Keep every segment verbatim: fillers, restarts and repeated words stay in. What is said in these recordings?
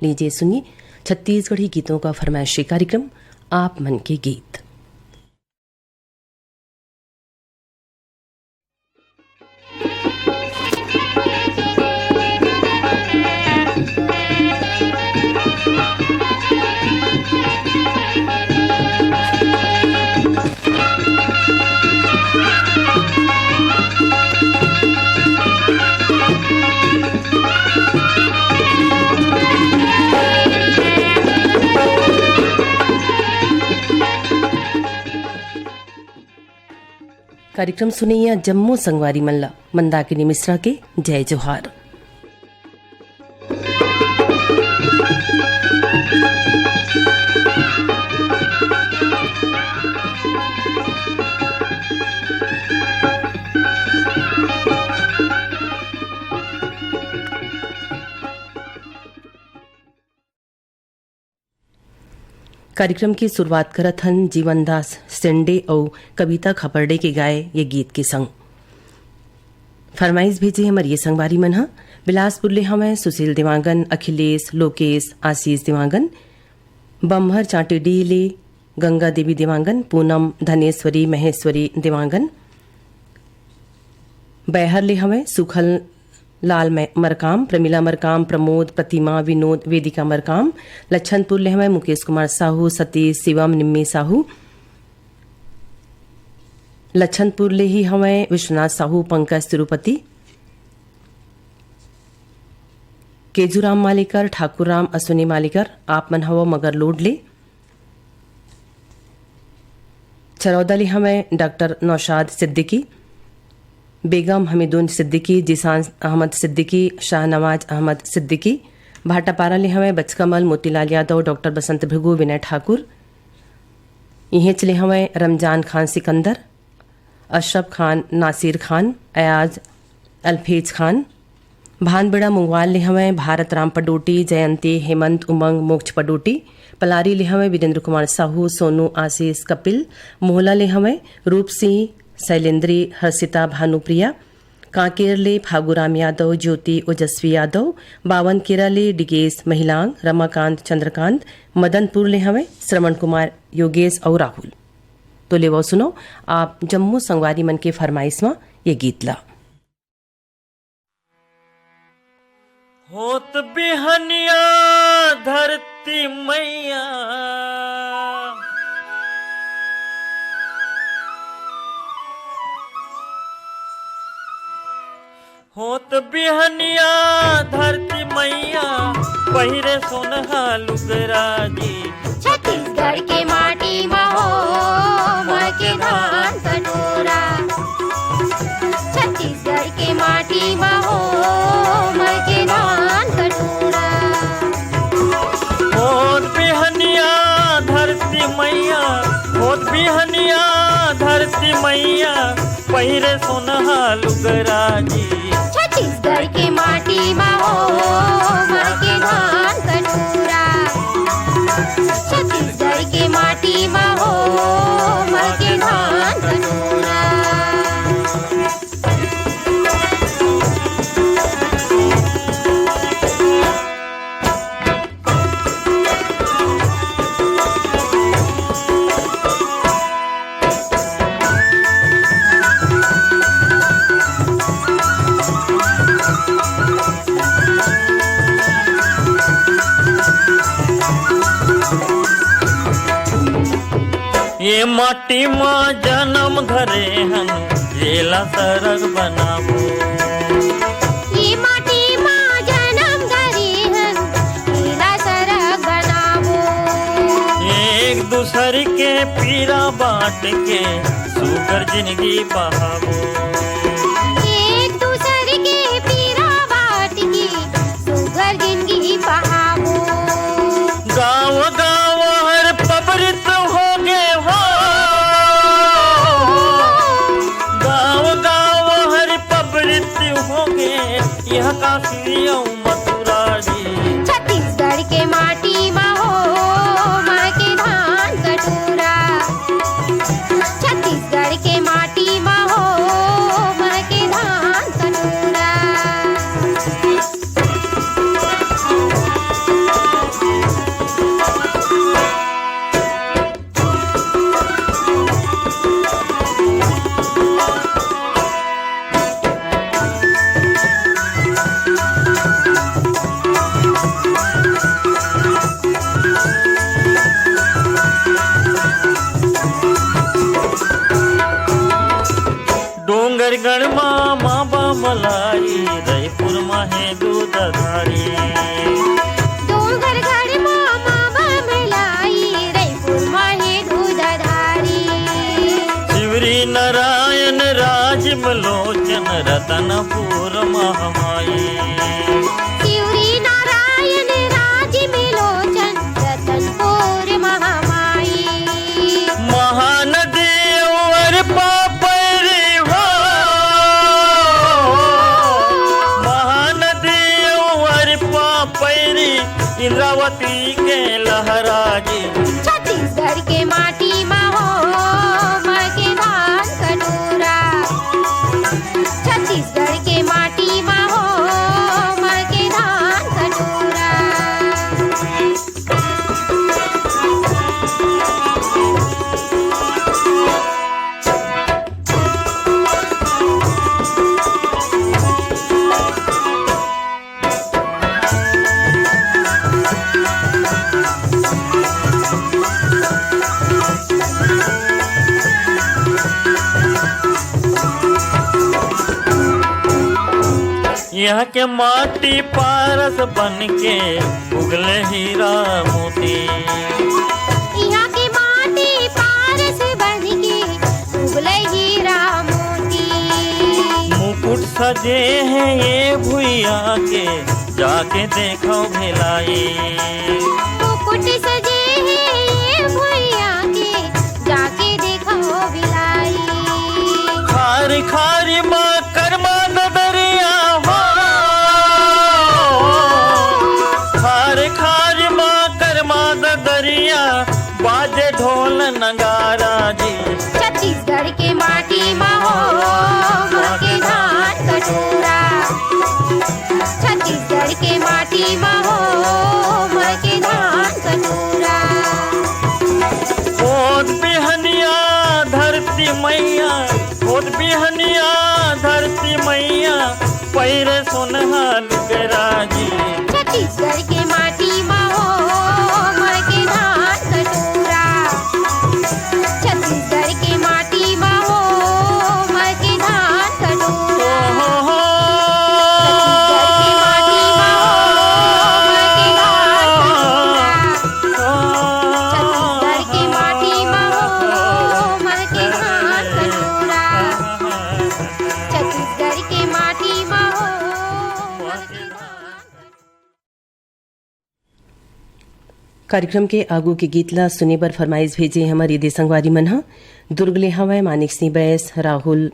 लीजिए सुनिए छत्तीसगढ़ी गीतों का फरमाइशी कार्यक्रम आप मन के गीत। कार्यक्रम सुनइया जम्मो संगवारी मन ला मंदाकिनी मिश्रा के जय जोहार। कार्यक्रम की शुरुआत करत हन जीवनदास सेंडे अउ कविता खपरडे के गाए ये गीत के संग। फरमाइश भेजे हमर ये संगवारी मन ह बिलासपुर ले हवय सुशील देवांगन, अखिलेश, लोकेश, आशीष देवांगन, बम्हर चांटेडीह ले गंगा देवी देवांगन, पूनम, धनेश्वरी, महेश्वरी देवांगन, बैहर ले हवय सुखल लाल मै-, मरकाम, प्रमिला मरकाम, प्रमोद, प्रतिमा, विनोद, वेदिका मरकाम, लच्छनपुर ले हवय मुकेश कुमार साहू, सतीश, शिवम, निम्मी साहू, लच्छनपुर ले ही हवय विश्वनाथ साहू, पंकज तिरुपति, केजूराम मालेकर, ठाकुर राम, अश्विनी मालेकर, आप मन हवव मगरलोड ले। चरौदा ले हवय डॉक्टर नौशाद सिद्दीकी, बेगम हमीदुन सिद्दीकी, जीशान अहमद सिद्दीकी, शाहनवाज अहमद सिद्दीकी। भाटापारा ले हवय बचकमल मोतीलाल यादव, डॉक्टर बसंत भृगु, विनय ठाकुर। इहेंच ले हवय रमजान खान सिकंदर, अशरफ खान, नासिर खान, अयाज, अल्फेज खान। भानबेड़ा मुंगवाल ले हवय भारत राम पडोटी, जयंती, हेमंत, उमंग, मोक्ष पडोटी। पलारी ले हवय वीरेंद्र कुमार साहू, सोनू, आशीष, कपिल। मोहला ले हवय रूप सिंह, शैलेंद्री, हर्षिता, भानुप्रिया। कांकेर ले फागुराम यादव, ज्योति, ओजस्वी यादव। बावनकेरा ले डिगेश महिलांग, रमाकांत, चंद्रकांत। मदनपुर ले हवय श्रवण कुमार, योगेश अउ राहुल। तो लेवव सुनो आप जम्मो संगवारी मन के फरमाइश म ये गीत ला। होत बिहनिया धरती मैया, होत बिहनिया धरती मैया, पहिरे सोनहा लुगरा जी। छत्तीसगढ़ के माटी म हो, माँ के धान कटोरा। छत्तीसगढ़ के माटी म हो, माँ के धान कटोरा। होत बिहनिया धरती मैया, होत बिहनिया धरती मैया, पहिरे सोनहा लुगरा जी। छत्तीसगढ़ के माटी म हो, माँ के धान कटोरा। छत्तीसगढ़ के माटी म हो, माँ के धान कटोरा। ये माटी मा जन्म धरे हन, एला सरग बनाबो। ये माटी मा जन्म धरे हन, एला सरग बनाबो। एक दूसर के पीरा बांट के, सुघर जिनगी बहाबो। एक दूसर के पीरा बांट के, सुघर जिनगी बहाबो। गाँव गाँव हर पबरित होगे हो, गाँव गाँव हर पबरित होगे, यह काशी अउ मथुरा जी। छत्तीसगढ़ के माटी म हो, माँ के धान कटोरा। छत्तीसगढ़ के माटी म हो, गढ़ मा माँ बमलाई, रईपुर मा हे दूधधारी। डोंगरगढ़ मा माँ बमलाई, रईपुर मा हे दूधधारी। शिवरी नारायण राजीव लोचन, रतनपुर मा हमाई। शिवरी नारायण राजीव लोचन, रतनपुर मा हमाई। महानदी अउ अरपा पैरी हो, महानदी अउ अरपा पैरी, इंद्रावती के लहराजी। छत्तीसगढ़ के माटी मा हो, माँ के धान कटोरा। छत्तीसगढ़ के माटी मा हो, माँ के धान कटोरा। यहाँ के माटी पारस बन के उगले हीरा मोती। यहाँ के माटी पारस बन के उगले हीरा मोती। मुकुट सजे हे ये भुइया के, जाके देखव भिलाई। मुकुट सजे हे ये भुइया के, जाके देखव भिलाई। खारी खारी मा करमा ददरिया हो, खारी खारी मा करमा ददरिया, बाजे ढोल नगारा जी। छत्तीसगढ़ के माटी मा हो, माँ के धान कटोरा। छत्तीसगढ़ के माटी मा हो, माँ के धान कटोरा। होत बिहनिया धरती मैया, होत बिहनिया धरती मैया, पैरे सोनहा लुगरा जी। छत्तीसगढ़ के माटी मा हो, माँ के धान कटोरा। छत्तीसगढ़ के माटी मा हो, माँ के धान कटोरा। ओ हो हो। छत्तीसगढ़ के माटी मा हो, माँ के धान कटोरा। छत्तीसगढ़ के माटी मा हो, माँ के धान कटोरा। छत्तीसगढ़ के माटी मा हो, माँ के धान कटोरा। कार्यक्रम के आगू के गीत ला सुने बर फरमाइश भेजे हमर ये दे संगवारी मन ह। दुर्ग ले हवय मानिक सिंह बैस, राहुल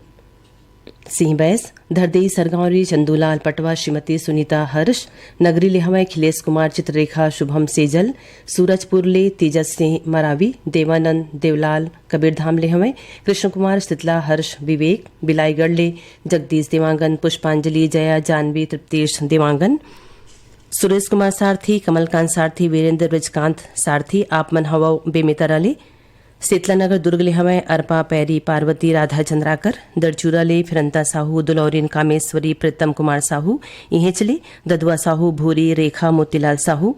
सिंह बैस, धरदेई सरगांव ले चंदूलाल पटवा, श्रीमती सुनीता हर्ष, नगरी ले हवय खिलेश कुमार, चित्ररेखा, शुभम सेजल, सूरजपुर ले तेजस सिंह मरावी, देवानंद देवलाल कबीरधाम ले हवय, कृष्ण कुमार, शीतला, हर्ष, विवेक, बिलाईगढ़ ले जगदीश देवांगन, पुष्पांजलि, जया, जानवी, तृप्तेश देवांगन, सुरेश कुमार सारथी, कमलकांत सारथी, वीरेंद्र ब्रजकांत सारथी, आप मन हवव बेमेतरा ले। सेतला नगर दुर्ग ले हवय अरपा पैरी पार्वती राधा चंद्राकर, दरचूरा ले फिरंता साहू, दुलौरिन कामेश्वरी, प्रीतम कुमार साहू, इहेंच ले ददुआ साहू, भूरी रेखा, मोतीलाल साहू,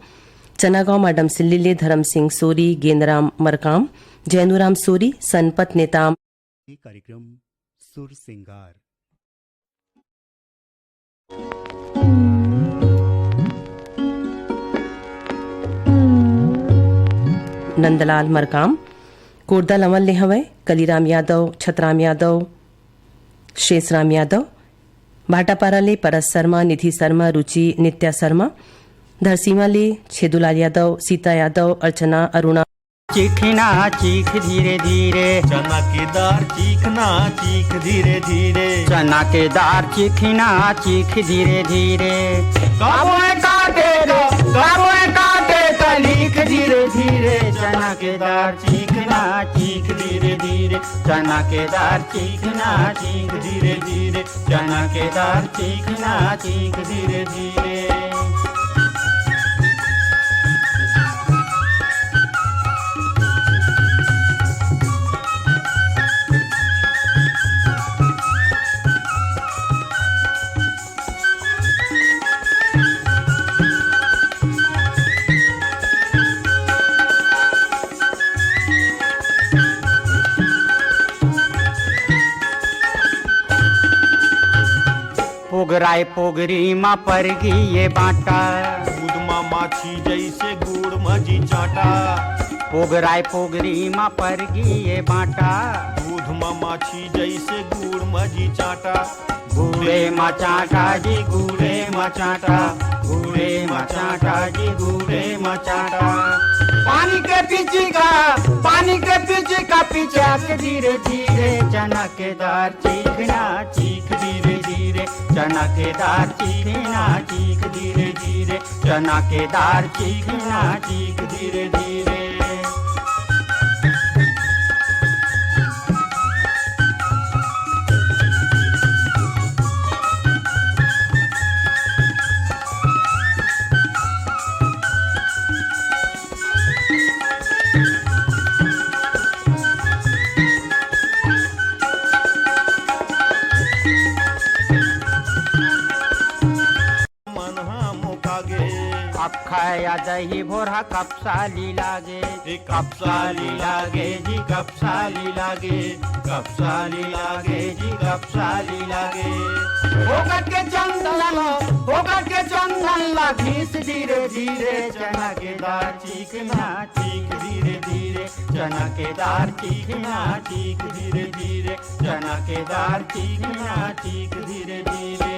चनागांव माडम सिल्ली ले धर्म सिंह सोरी, गेंदराम मरकाम, जैनूराम सोरी, सनपत नेताम। ये कार्यक्रम सुर सिंगार। नंदलाल मरकाम, कोरदा लवन ले हवय, कलीराम यादव, छतराम यादव, शेषराम यादव, भाटापारा ले परस शर्मा, निधि शर्मा, रुचि, नित्या शर्मा, धरसीवा ले छेदूलाल यादव, सीता यादव, अर्चना, अरुणा। चीखना चीख धीरे धीरे। चना के दार चीखना चीख धीरे धीरे। चना के दार चीखना चीख धीरे धीरे। काबों काटे रे, काबों काटे त लीख धीरे धीरे। चना के दार चीखना चीख धीरे धीरे। चना के दार चीखना चीख धीरे धीरे। चना के दार चीखना चीख धीरे धीरे। राय पोगरी म परगी ये बाटा। दूध म माछी जइसे गुड़ म जी चाटा। पोगराय पोगरी म परगी ये बाटा। दूध म माछी जइसे गुड़ म जी चाटा। गुड़े म चाटा जी, गुड़े म चाटा। गुड़े म चाटा जी, गुड़े म चाटा। पानी के पिचिका, पानी के पिचिका पिचक धीरे धीरे। चना के दार चीखना चीख धीरे धीरे। चना के दार चीखना चीख धीरे धीरे। चना के दार चीखना चीख धीरे धीरे। मन ह मोका गे। अक्खा या दही भोरहा कपसाली लागे। ए कपसाली लागे जी, कपसाली लागे। कपसाली लागे जी, कपसाली लागे। होकर के चंदन, होकर के चंदन ला घीस धीरे धीरे। चना के दार चीखना चीख धीरे धीरे। चना के दार चीखना चीख धीरे धीरे। चना के दार चीखना चीख धीरे धीरे।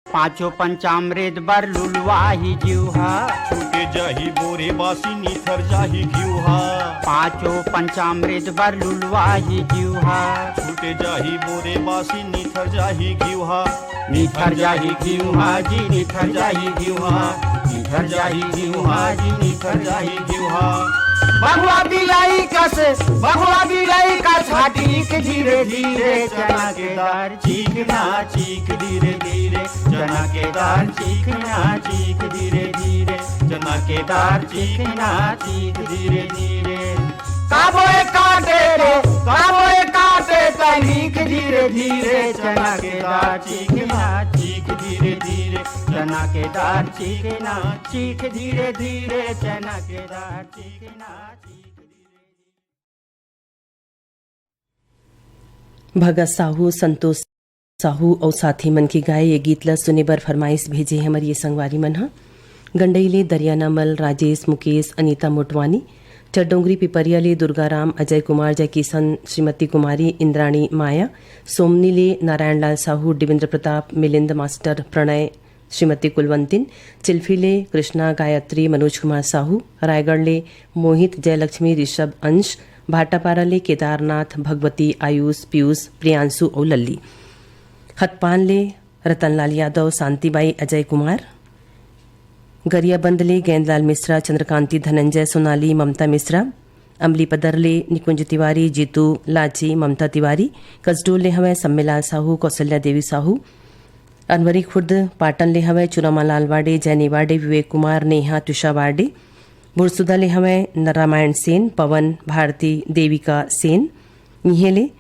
पांचों पंचामृत बर लुलवाही जीव हा। छूटे जाही बोरे बासी निथर जाही घीव हा। पांचों पंचामृत बर लुलवाही जीव हा। छूटे जाही बोरे बासी निथर जाही घीव हा। निथर जाही घीव हा जी, निथर जाही घीव हा। निथर जाही घीव हा जी, निथर जाही घीव हा। बघवा बिलाई कस, बघवा बिलाई कस हाटी के धीरे धीरे। चना के दार चीखना चीख धीरे धीरे। चना के दार चीखना चीख धीरे धीरे। चना के दार चीखना चीख धीरे धीरे। काबोए काटे रे, काबोए काटे तनिक धीरे धीरे। चना के दार चीखना चीख धीरे धीरे। चना के दार चीखना चीख धीरे धीरे। चना के दार चीखना चीख धीरे धीरे। भगत साहू, संतोष साहू अउ साथी मन के गाए ये गीत ल सुने बर फरमाइश भेजे हे हमर ये संगवारी मन ह। गंडई ले दरियाना मल, राजेश, मुकेश, अनीता मोटवानी, चरडोंगरी पिपरिया ले दुर्गाराम, अजय कुमार, जय किशन, श्रीमती कुमारी, इंद्राणी, माया, सोमनी ले नारायण लाल साहू, देवेंद्र प्रताप, मिलिंद मास्टर, प्रणय, श्रीमती कुलवंतिन, चिल्फी ले कृष्णा, गायत्री, मनोज कुमार साहू, रायगढ़ ले मोहित, जयलक्ष्मी, ऋषभ, अंश, भाटापारा ले केदारनाथ, भगवती, आयुष, पीयूष, प्रियांशु अउ लल्ली, हतपान ले रतनलाल यादव, शांतिबाई, अजय कुमार, गरियाबंद ले गेंदलाल मिश्रा, चंद्रकांति, धनंजय, सोनाली, ममता मिश्रा, अमली पदर ले निकुंज तिवारी, जीतू, लाची, ममता तिवारी, कसडोल ले हवय सम्मेलाल साहू, कौशल्या देवी साहू, अनवरी खुर्द पाटन ले हवय चुरामालाल वाडे, जैनी वाडे, विवेक कुमार, नेहा, तुषा वाडे, बुरसुदा ले हवय न-, रामायण सेन, पवन, भारती, देविका सेन, इहें ले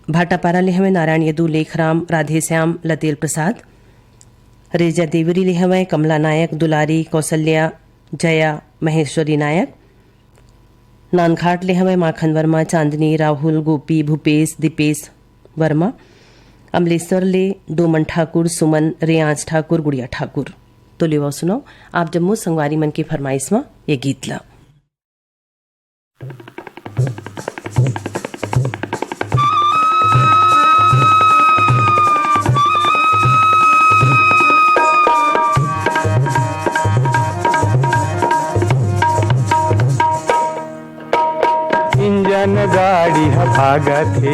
भाटापारा ले हवय नारायण यदु, लेखराम, राधेश्याम, लतेल प्रसाद, रेजा देवरी ले हवय कमला नायक, दुलारी, कौशल्या, जया, महेश्वरी नायक, नानघाट ले हवय माखन वर्मा, चांदनी, राहुल, गोपी, भूपेश, दीपेश वर्मा, अमलेश्वर ले डोमन ठाकुर, सुमन, रेयांश ठाकुर, गुड़िया ठाकुर। तो लेवव सुनव आप जम्मो संगवारी मन के फरमाइश म ये गीत ल। इंजन गाड़ी ह भागत हे।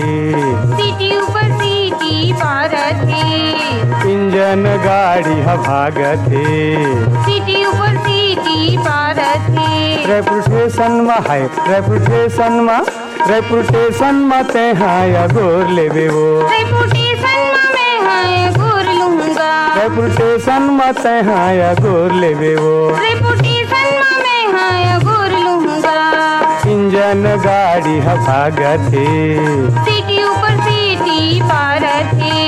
सिटी ऊपर सिटी पारत हे। इंजन गाड़ी ह भागत हे। सिटी ऊपर सिटी पारत हे। रायपुर स्टेशन म हाय, रायपुर स्टेशन म, रायपुर स्टेशन म तैं हा अगोर लेबे वो। रायपुर स्टेशन म मैं हा अगोर लूंगा। रायपुर स्टेशन म तैं हा अगोर लेबे वो। रायपुर स्टेशन म मैं हा अगोर लूंगा। इंजन गाड़ी ह भागत हे। सीटी ऊपर सीटी पारत हे।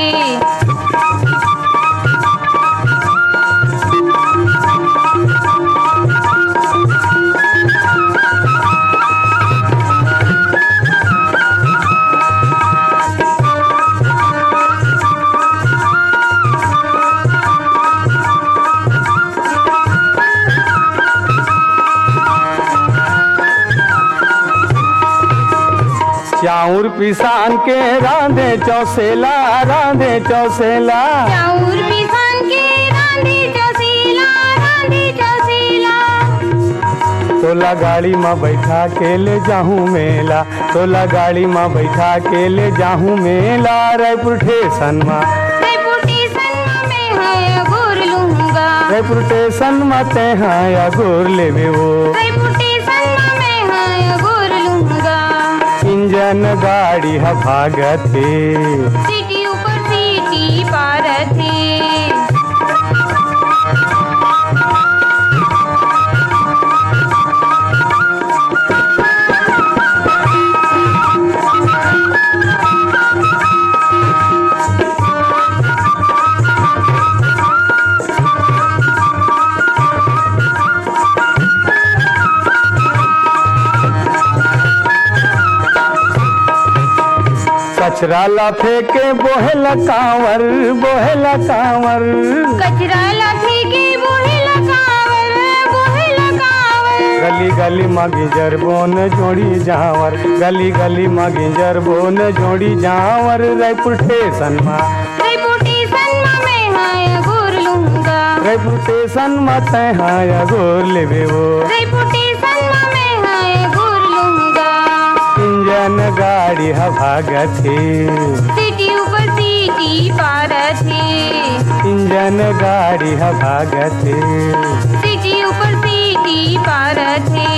चाउर पिसान के रांधे चौसेला, रांधे चौसेला। चाउर पिसान के रांधे चौसेला, रांधे चौसेला। तोला गाड़ी म बैठा के ले जाहूं मेला, तोला गाड़ी म बैठा के ले जाहूं मेला। रायपुर स्टेशन म। रायपुर स्टेशन म मैं हा अगोर लूंगा। रायपुर स्टेशन म तैं हा अगोर लेबे वो। रायपुर स्टेशन म मैं हा अगोर लूंगा। इंजन गाड़ी ह भागत हे। सीटी ऊपर सीटी पारत हे। कचरा ला फेंके बोहेला कांवर, बोहेला कांवर। कचरा ला फेंके बोहेला कांवर, बोहेला कांवर। गली गली म गिंजर बोन जोड़ी जांवर, गली गली म गिंजर बोन जोड़ी जांवर। रायपुर स्टेशन म। रायपुर स्टेशन म मैं हा अगोर लूंगा। रायपुर स्टेशन म तैं हा अगोर लेबे वो। रायपुर स्टेशन म मैं हा अगोर लूंगा। इंजन गाड़ी ह भागत हे। सीटी ऊपर सीटी पारत हे। इंजन गाड़ी ह भागत हे। सीटी ऊपर सीटी पारत हे।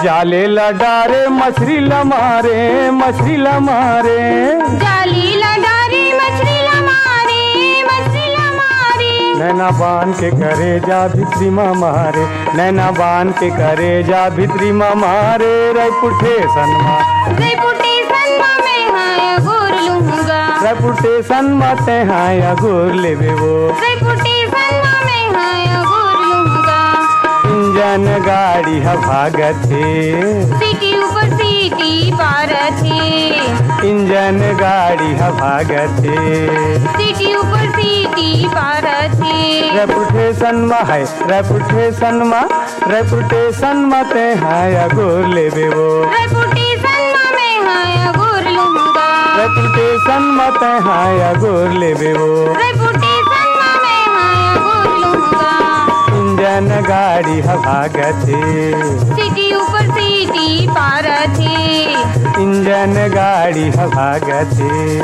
जाले ला डारे मछरी ला मारे, मछरी ला मारे। जाली ला डारे मछरी ला मारे, मछरी ला मारे। नैना बान के करेजा भितरी मा मारे, नैना बान के करेजा भितरी मा मारे। रायपुर स्टेशन मा। रायपुर स्टेशन मा मैं हा अगोर लूंगा। रायपुर स्टेशन मा तैं हा अगोर लेबे वो। रायपुर स्टेशन मा मैं हा अगोर लूंगा। इंजन गाड़ी ह भागत हे। सीटी ऊपर सीटी पारत हे। इंजन गाड़ी ह भागत हे। सीटी ऊपर सीटी पारत हे। रायपुर स्टेशन मा है, रायपुर स्टेशन मा, रायपुर स्टेशन मा तैं हा अगोर लेबे वो। रायपुर स्टेशन मा मैं हा अगोर लूंगा। रायपुर स्टेशन मा तैं हा अगोर लेबे वो। रायपुर स्टेशन मा मैं हा अगोर लूंगा। इंजन गाड़ी ह भागत हे। सीटी ऊपर सीटी पारत हे। इंजन गाड़ी ह भागत हे।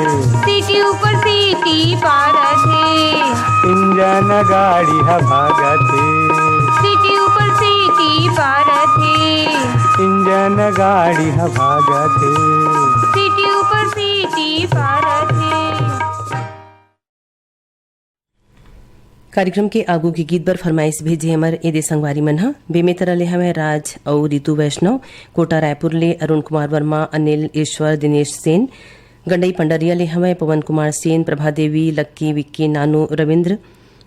सीटी ऊपर सीटी पारत हे। इंजन गाड़ी ह भागत हे। सीटी ऊपर सीटी पारत हे। इंजन गाड़ी ह भागत हे। सीटी ऊपर सीटी पारत हे। कार्यक्रम के आगू के गीत बर फरमाइश भेजे हमर एदे संगवारी मन ह। बेमेतरा ले हवय राज अउ रितु वैष्णव, कोटा रायपुर ले अरुण कुमार वर्मा, अनिल ईश्वर, दिनेश सेन, गंडई पंडरिया ले हवय पवन कुमार सेन, प्रभा देवी, लक्की, विक्की, नानू, रविंद्र,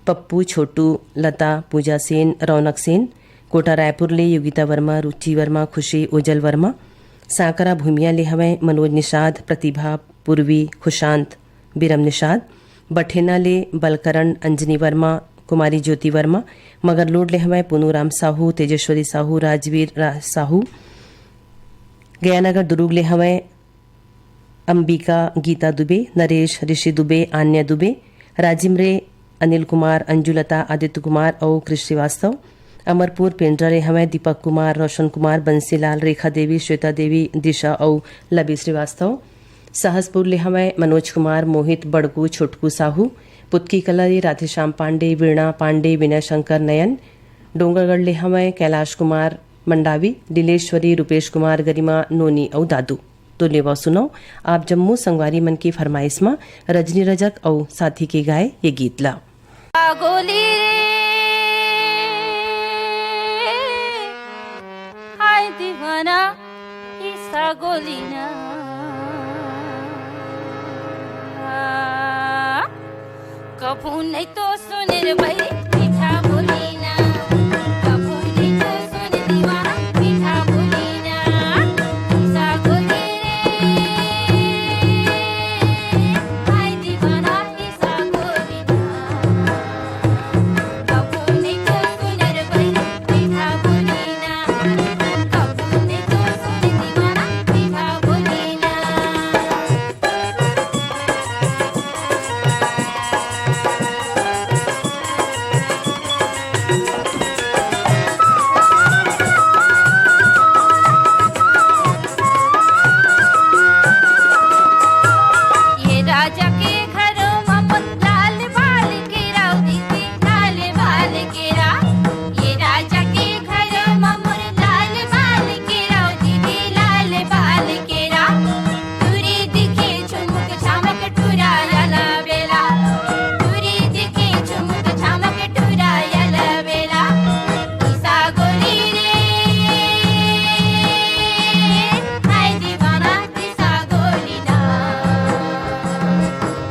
पप्पू, छोटू, लता, पूजा सेन, रौनक सेन, कोटा रायपुर ले योगिता वर्मा, रुचि वर्मा, खुशी, ओजल वर्मा, सांकरा भूमिया ले हवय मनोज निषाद, प्रतिभा, पूर्वी, खुशांत, बिरम निषाद, बठेना ले बलकरण, अंजनी वर्मा, कुमारी ज्योति वर्मा, मगरलोड ले हवय पुनूराम साहू, तेजेश्वरी साहू, राजवीर रा-, साहू, गयानगर दुरूग ले हवय अंबिका, गीता दुबे, नरेश, ऋषि दुबे, आन्या दुबे, राजिम रे, अनिल कुमार, अंजुलता, आदित्य कुमार अउ कृष श्रीवास्तव। अमरपुर पेंड्रा ले हवय दीपक कुमार, रोशन कुमार, बंसीलाल, रेखा देवी, श्वेता देवी, दिशा अउ लवी श्रीवास्तव। सहसपुर ले हवय मनोज कुमार, मोहित, बड़कू, छोटकू साहू। पुतकी कला ले राधेश्याम पांडे, वीणा पांडे, विनय शंकर, नयन। डोंगरगढ़ ले हवय कैलाश कुमार, मंडावी, लीलेश्वरी, रूपेश कुमार, गरिमा, नोनी अउ दादू। तो लेवव सुनव आप जम्मो संगवारी मन के फरमाइश म रजनी रजक अउ साथी के गाए ये गीत ला। गोली रे, हाय दीवाना, ईसा गोली ना। कभू नहीं तो सुन रे भाई, मीठा बोली ना। कभू नहीं तो सुन दीवाना, मीठा बोली ना। ईसा गोली रे, हाय दीवाना, ईसा गोली ना। कभू नहीं तो सुन रे भाई, मीठा बोली ना। कभू नहीं तो सुन दीवाना, मीठा बोली ना। ये राजा के घरों म मोर लाल बाल केरा दीदी, लाल बाल केरा। ये राजा के घरों म मोर लाल बाल केरा दीदी, लाल बाल केरा। टूरी दिखे झुमुक झामक टूरा याला बेला। टूरी दिखे झुमुक झामक टूरा याला बेला। ईसा गोली रे, हाय दीवाना, ईसा गोली ना।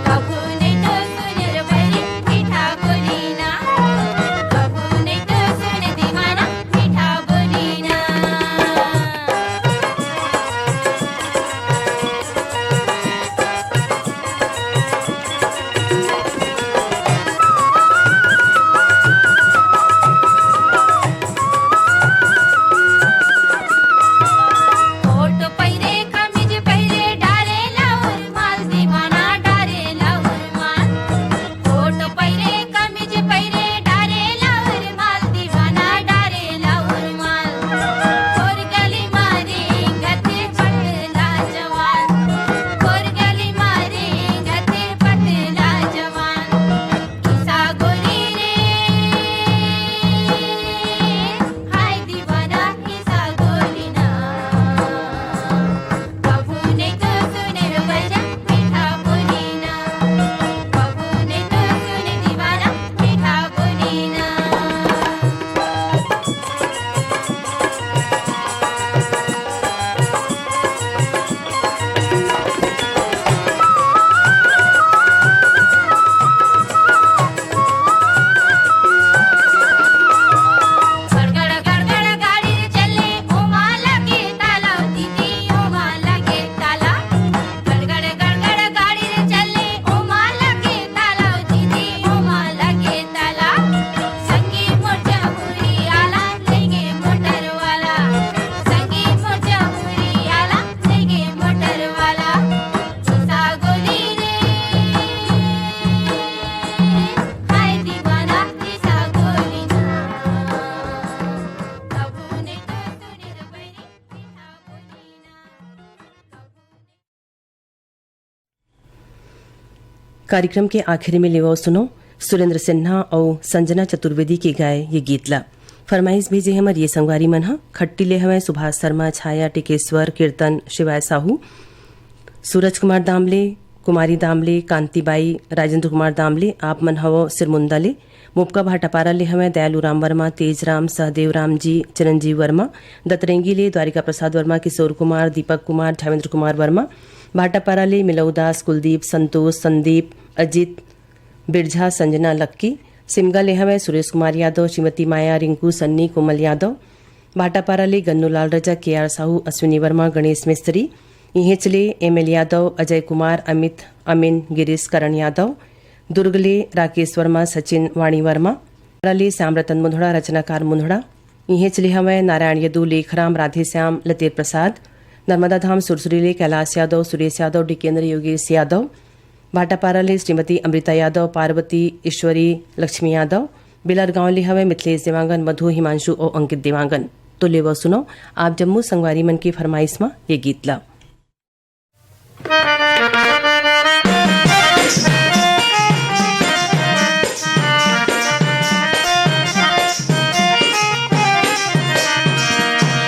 कभू नहीं तो सुन रे बड़ी मीठा बोली ना। कभू नहीं तो सुन दीवाना, मीठा बोली ना। कोट पैरे कमीज पैरे डारे लाउर माल दीवाना डारे लाउर माल। कोट पैरे कमीज पैरे डारे लाउर माल दीवाना डारे लाउर माल। खोर गली मारे गते पटला जवान। खोर गली मारे गते पटला जवान। ईसा गोली रे, हाय दीवाना, ईसा गोली ना। कभू नहीं तो सुने रो बजा, मीठा बोली ना। कभू नहीं तो सुने दीवाना, मीठा बोली ना। गड़गड़ गड़गड़ गाड़ी रे चले, ओमा लगे ताला दीदी, ओमा लगे ताला। गड़गड़ गड़गड़ गाड़ी रे चले, ओमा लगे ताला दीदी, ओमा लगे ताला। संगी मोर जमुई आला, लेगे मोटर वाला। संगी मोर जमुई आला, लेगे मोटर वाला। ईसा गोली रे, हाय दीवाना, ईसा गोली ना। कभू नहीं तो सुने रे बड़ी मीठा बोली ना। कार्यक्रम के आखिरी में लेवव सुनो सुरेंद्र सिन्हा अउ संजना चतुर्वेदी के गाए ये गीत ला। फरमाइश भेजे हमर ये संगवारी मन ह, खट्टी ले हवय सुभाष शर्मा, छाया टिकेश्वर, कीर्तन, शिवाय साहू, सूरज कुमार दामले, कुमारी दामले, कांतिबाई, राजेंद्र कुमार दामले, आप मन हवव सिरमुंदा ले। मोपका भाटापारा ले हवय दयालू राम वर्मा, तेज राम, सहदेव राम जी, चिरंजीव वर्मा। दतरेंगी ले द्वारिका प्रसाद वर्मा, किशोर कुमार, दीपक कुमार, धैवेंद्र कुमार वर्मा। भाटापारा ले मिलऊ दास, कुलदीप, संतोष, संदीप, अजीत, बिरझा, संजना, लक्की। सिमगा ले हवय सुरेश कुमार यादव, श्रीमती माया, रिंकू, सन्नी, कोमल यादव। भाटापारा ले गन्नूलाल रजा, के आर साहू, अश्विनी वर्मा, गणेश मिस्त्री। इहेच ले एम एल यादव, अजय कुमार, अमित, अमिन, गिरीश, करण यादव। दुर्ग ले राकेश वर्मा, सचिन, वाणी वर्मा। ले श्याम रतन मुंधड़ा, रचनाकार मुंधड़ा। इहेच ले हवय नारायण यदु, लेखराम, राधेश्याम, लतेर प्रसाद। नर्मदा धाम सुरसुरी ले कैलाश यादव, सुरेश यादव, डिकेंद्र, योगेश यादव। भाटापारा ले श्रीमती अमृता यादव, पार्वती, ईश्वरी, लक्ष्मी यादव। बेलर गांव ले हवय मिथिलेश देवांगन, मधु, हिमांशु अउ अंकित देवांगन। तो लेवा सुनव आप जम्मो संगवारी मन के फरमाइश म ये गीत ला।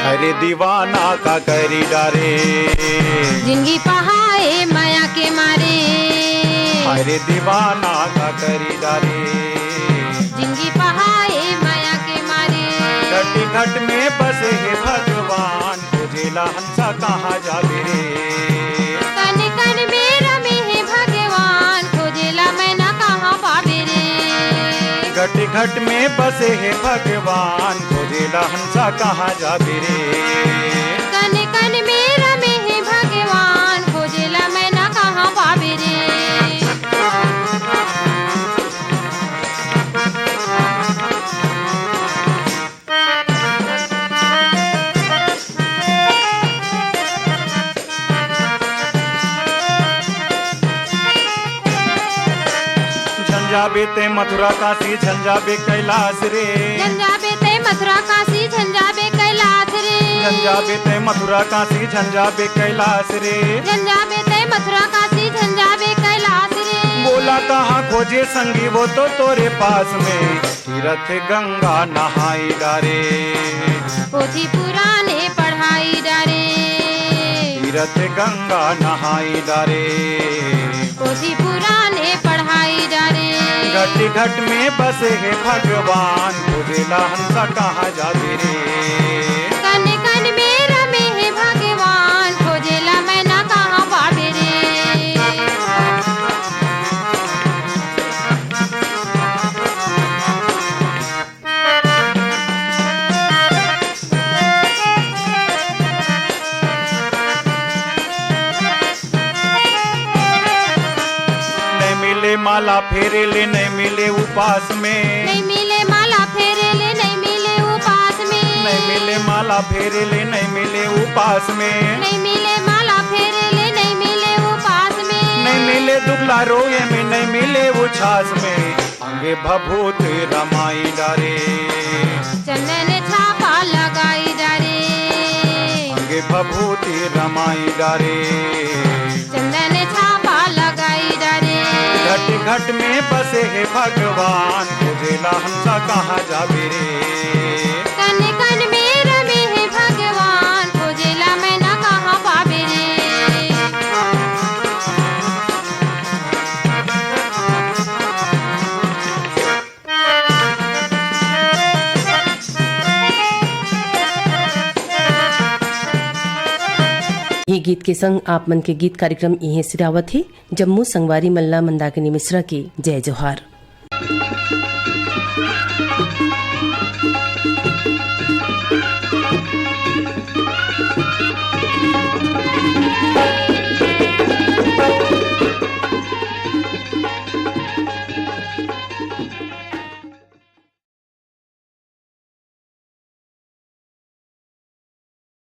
अरे दीवाना का करी डारे। जिंदगी पहाए मया के मारे। अरे दीवाना का करी डारे। जिंदगी पहाए मया के मारे। घट घट में बसे हे भगवान, खोजेला हंसा कहाँ जाबे रे। कन कन में रमे हे भगवान, खोजेला मैना कहाँ पाबे रे। घट घट में बसे हे भगवान, खोजेला हंसा कहाँ जाबे रे। कन कन में रमे हे भगवान, खोजेला मैना कहाँ पाबे रे। झंझाबे ते मथुरा काशी, झंझाबे कैलाश रे। झंझाबे ते मथुरा काशी, झंझाबे कैलाश रे। झंझाबे ते मथुरा काशी, झंझाबे कैलाश रे। झंझाबे ते मथुरा काशी, झंझाबे कैलाश रे। बोला कहाँ खोजे संगी वो तो तोरे पास में। तीरथ गंगा नहाई डारे। पोथी पुराने पढ़ाई डारे। तीरथ गंगा नहाई डारे। पोथी पुराने पढ़ाई डारे। घट घट में बसे हे भगवान, खोजेला हंसा कहाँ जाबे रे। कन कन में रमे हे भगवान, खोजेला मैना कहाँ पाबे रे। नहीं मिले माला फेरे ले, नहीं मिले उपास में। नहीं मिले माला फेरे ले, नहीं मिले उपास में। नहीं मिले माला फेरे ले, नहीं मिले उपास में। नहीं मिले माला फेरे ले, नहीं मिले उपास में। नहीं मिले दुगला रोए में, नहीं मिले उछास में। अंगे भभूत रमाई डारे। चंदन छापा लगाई डारे। अंगे भभूत रमाई डारे। चंदन छापा लगाई डारे। घट घट में बसे हे भगवान, खोजेला हंसा कहाँ जाबे रे। कन कन में रमे हे भगवान, खोजेला मैना कहाँ पाबे रे। ये गीत के संग आप मन के गीत कार्यक्रम इहें सिरावत हे। जम्मो संगवारी मन ला मंदाकिनी मिश्रा के जय जोहार।